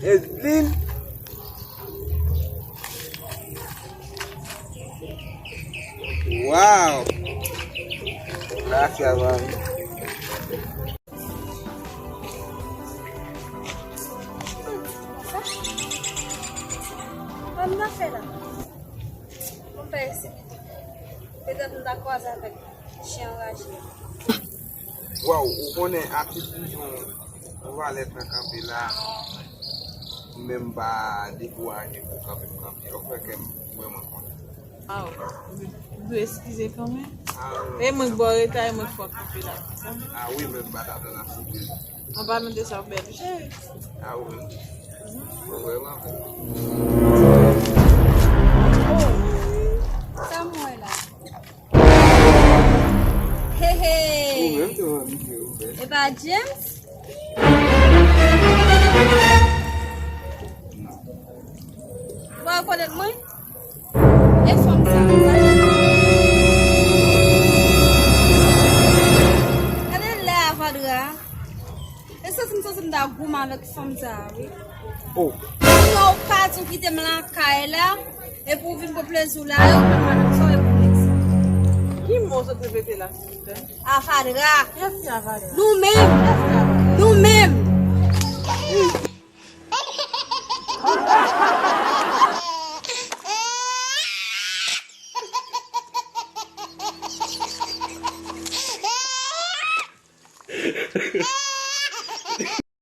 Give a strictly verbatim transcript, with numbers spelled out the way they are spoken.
Edlin. Wow! Gracias, mami. Sa m nan fè la? Mwen fè isi pito. Petèt m ta kwaze avèk chen anraje a. Waw, ou konnen atitid yon, yon valè nan kanpe la, mwen menm m pa dekouraje pou kanpe m kanpe. Ou kwè ke m vrèman kontan. Aw, ou dwe eskize kanmenm. Ah, e mwen k ba w reta, e mwen k fè w kanpe la konsa. Ah wi, men m pa t atann a sipri. An palan de sa, w bèl, wi, cheri. Ah wi. Mwen vrèman bèl. Oh, sa m wè la? Hey, hey. Ou menm tou, ou bèl. E pa James? Non. Ou pa rekonèt mwen? E fanm sa, sa. Gade lè a, Vadra. E santi m, santi m ta goumen avèk fanm sa a, wi. Oh. Kounye a ou pati, ou kite m lakay la, epi ou vin pran plezi w la, e ou menm madanm sa w e pou plezi. Ki mo w sot repete la, silvouplè? Avadra. Kiyès ki avadra? Nou menm. Kiyès ki avadra? Nou menm.